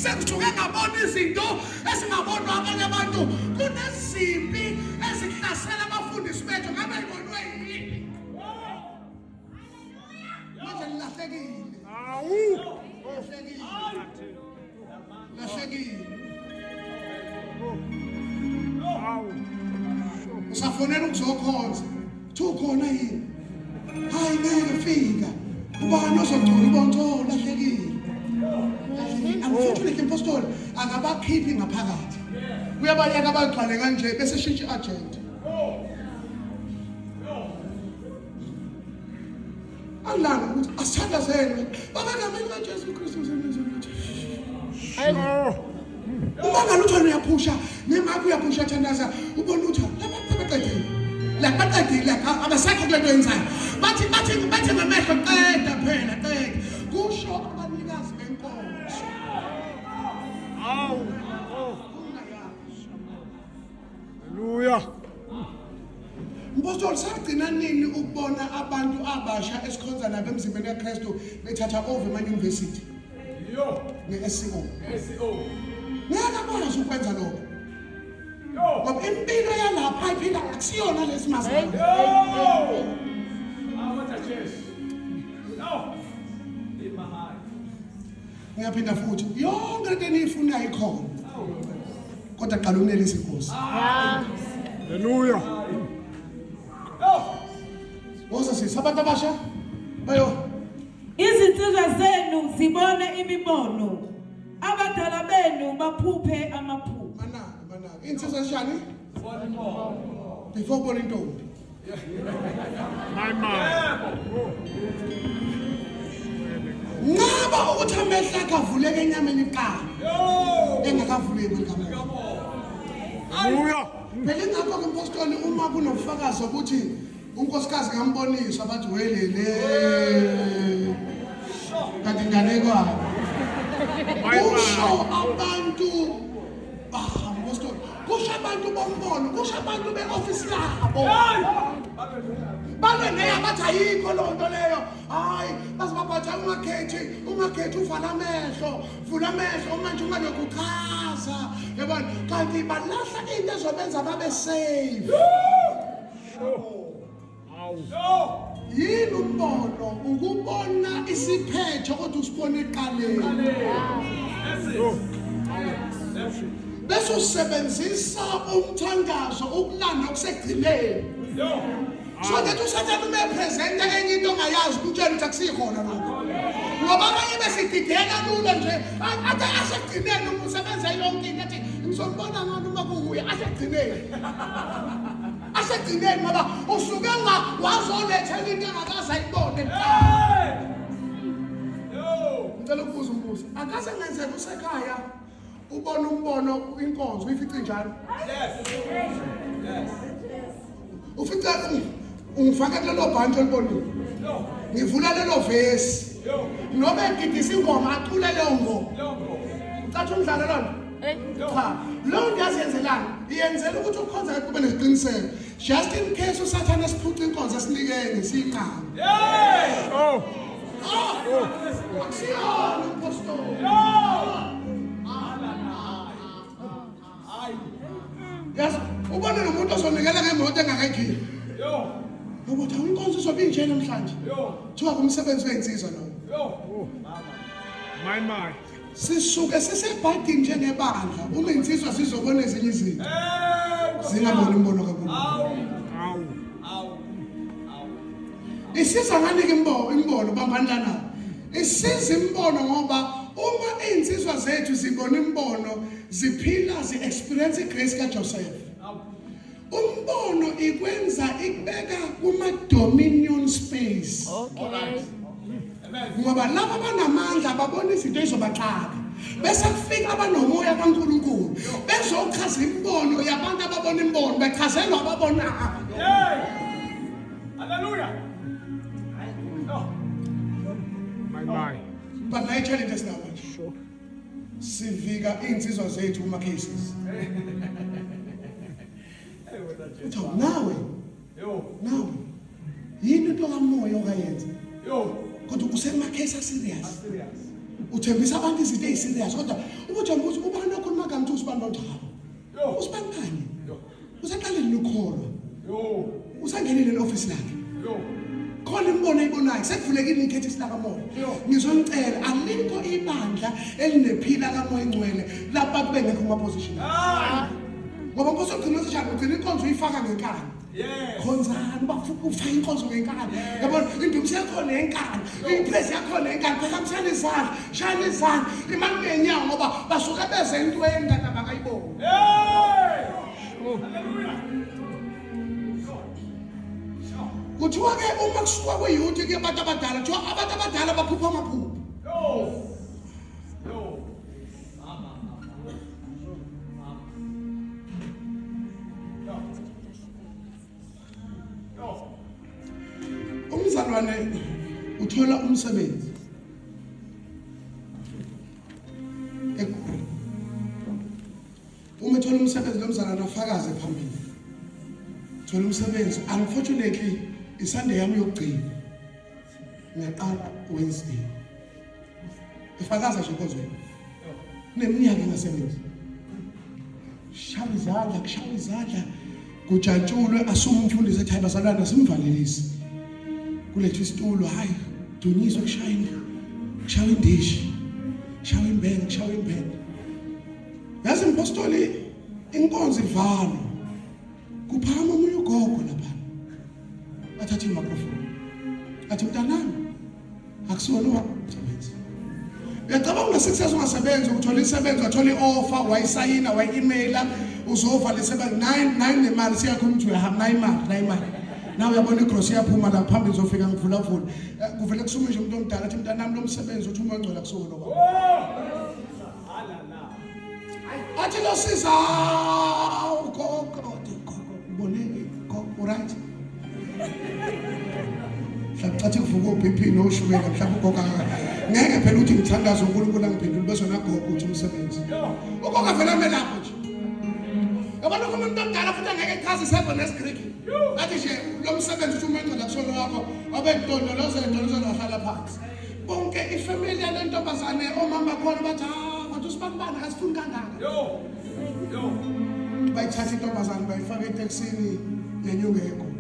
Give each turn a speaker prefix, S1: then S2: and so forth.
S1: Sengithuke ngabona izinto ezingabonwa abanye abantu. Kunezimpi ezihlasela abafundisi bethu ngabe ibonwe yini? Manje nilahlekile.
S2: Awu.
S1: Lahlekile. Lahlekile.
S2: Awu.
S1: Usafonela ukuzokhonza. Kuthiwa ukhona yini? Hayi ngeke fika. Ubani ozogcola ibonto lahlekile. Lahlekile. Unfortunately impostoli akabakhiphi ngaphakathi. Uyabayeka abagcwale kanje bese shintsha i-agenda. Angilanga ukuthi asithandazele. Baba egameni kaJesu Kristu usebenza. Uma ngalutho uyaphusha nemaphi uyaphusha thandaza ubona ukuthi laba abaqedile. La baqedile abasekho kule nto yenzayo. Bathi bathi bathi ngamehlo qeda phela qeda. Kusho abanikazi benkonzo.
S2: Awu. Haleluya.
S1: Mpostoli sagcina nini ukubona abantu abasha esikhonza nabo emzimbeni kaKristu bethatha over ema-university?
S3: Yo.
S1: Ne-SCO.
S3: SCO.
S1: Ngeke akwazi ukwenza lokho.
S3: Yo.
S1: Ngoba impilo yalapha ayiphila akusiyona lesi mazi.
S3: Yo. Awatha Jesu. Yo. Imahali.
S1: Ngiyaphinda futhi yonke into eniyifunayo ikhona. Kodwa qala unelise inkosi.
S2: Haleluya.
S1: Woza sisi abantu abasha bayo
S4: Izinsizwa zenu zibone imibono, abadala benu baphuphe amaphupho.
S1: Manaka manaka. Insizwa ezinjani? Before ubona intombi.
S2: My man.
S1: Nqaba ukuthi amehlo akhe avuleke enyameni kuqala. Engakavuleki likamoya.
S2: Haleluya.
S1: Phela ingakho ke mpostoli uma kunobufakazi ukuthi unkosikazi ngambonisa bathi welele. Kanti inganekwane. Kusho abantu ah mpostoli kusho abantu bombono kusho abantu be-ofisi labo balwe neya bathi ayikho loo nto leyo hayi baze babhatha ungakhethi ungakhethi uvala amehlo vula amehlo manje ungalokhu uchaza yabona kanti balahla into ezobenza babe safe Yini umbono? Ukubona isiphetho kodwa usibone eqaleni. Bese usebenzisa umthandazo ukulanda okusegcineni. So that usathane uma epresenta enye into ongayazi ukutshela ukuthi akusikhona lokho. Ngoba abanye besidideka lula nje athi asegcineni uma usebenza yonke into athi ngizolibona ngani uma kuwuye asegcineni. Asegcineni ngoba usuke nga wazolethela into engakaze ayibone kuqala. Ngicela ukubuza umbuzo. Akaze ngenzeka usekhaya ubona umbono inkonzo uyifice njalo?
S3: Yes. Yes.
S1: Ufice ungifake kulelo bhantshi olibonile. Ngivula lelo vesi. Noma egidisa ingoma acule leyo ngoma. Ucathi umdlalo lona? Cha, leyo nto yaziyenzelani? Iyenzela ukuthi ukhonza kube nesiqiniseko. Just in case uSathane esiphuca inkonzo esinikeni siyinqaba.
S2: Oh.
S1: Oh! Akusiyona umpostoli. Yazi ubone nomuntu ozonikela ngemoto engakayikhiphi.
S3: Yo.
S1: Ngoba uthi inkonzo izobe inje namhlanje.
S3: Yo.
S1: Kuthiwa kumsebenzi wezinsizwa lo.
S3: Yo.
S2: My my.
S1: Sisuke sisebhadini njengebandla uma insizwa sizobona ezinye izinto. Zingaboni umbono kaNkulunkulu.
S2: Awu.
S3: Awu. Awu.
S1: Isiza ngani ke imbono imbono bambani lana. Isiza imbono ngoba uma izinsizwa zethu zibona imbono ziphila zi experience igrace kaJoseph. Umbono ikwenza ikubeka kuma dominion space.
S5: Okay.
S1: Ngoba laba banamandla babona izinto ezizobaxaka. Bese kufika abanomoya kaNkuluNkulu bezochaza imibono yabantu ababona imibono bechazelwa ababonayo.
S3: Hey. Hallelujah. Oh.
S2: My my.
S1: But nayo challenge esinayo manje.
S2: Sure.
S1: Sivika iy'nsizwa zethu kuma cases. Uthi nawe
S3: Yo.
S1: nawe yini into kamoya okayenza
S3: Yo.
S1: kodwa usema case aserious.
S3: Serious.
S1: Uthembisa abantu izinto eziserious kodwa ubujama ukuthi ubani okhuluma gama uthi usibani banjalo. Usibani bani? Usaqalile ukukholwa. Usangenile e-office lakhe. Khona imibono ayibonayo sekuvulekile ikhethisi lakamoya. Ngizonicela alikho ibandla elinephila kamoya ingcwele lapho abantu bengekho kuma position. Ngoba Nkosi ugcina usishaya ugcina inkonzo uyifaka ngenkani. Khonzani bafuka ufaka inkonzo ngenkani. Yabona indumiso yakhona yenkani, ipraise yakhona yenkani, phakamisani izandla, shayani izandla, imali ngenyawo ngoba basuke beze entweni kanti abakayiboni.
S3: Hey! Hallelujah.
S1: Kuthiwa ke uma kusuka kwiyouth kuye abantu abadala, kuthiwa abantu abadala baphupha amaphupho.
S3: Yo. Yo. Mama. Mama. Yo. Yo.
S1: Umzalwane uthola umsebenzi eGoli. Uma ethola umsebenzi lo mzalwane afakaze phambili. Thola umsebenzi unfortunately iSunday yami yokugcina. Ngiyaqala Wednesday. Efakaza nje enkonzweni. Neminyaka engasebenzi. Shaya izandla, kushaya izandla. Kujatshulwe asume umfundisi ethi hayi bazalwane simvalelise. Kulethwa isitulo hayi dunyiswe kushaya kushaya indishi. Kushaya imbenge, kushaya imbenge. Yazi mpostoli inkonzo ivalwa. Kuphakama omunye ugogo lapha. Athathe imicrophone. Athi mntanami akusiwona owamsebenzi. Uyacabanga una-success ungasebenzi ukuthola isebenzi wathola i-offer wayisayina wayi-emaila uzovala isebenzi nine nine nemali siyakhuluma ukuthi uyahamba nayi imali nayi imali nawe uyabona igrosi iyaphuma la phambili uzofika ngivulavula kuvele kusume nje umuntu omdala athi mntanami lo msebenzi uthi uma ngcwele akusiwona owami. Athi lo siza ugogo gogo ubone gogo right mhlawumbe cathi kuvuka o-BP noshukela mhlawumbe ugogo ngeke phela uthi ngithandaze uNkulunkulu angiphendule bese nagogo uthi umsebenzi ugogo vele ame lapho nje yabona umuntu omdala futhi angeke echaze isebho nesigriki athi nje lo msebenzi uthi umengcela kusona wakho wabe ndondolozela ndondolozela wahlala phansi bonke ifamily yale ntombazane omama bakhona bathi ah kodwa usibanibani akasifuni kangaka
S3: Yo. Yo.
S1: Bayithatha intombazane bayifaka etekisini yenyuka egoli.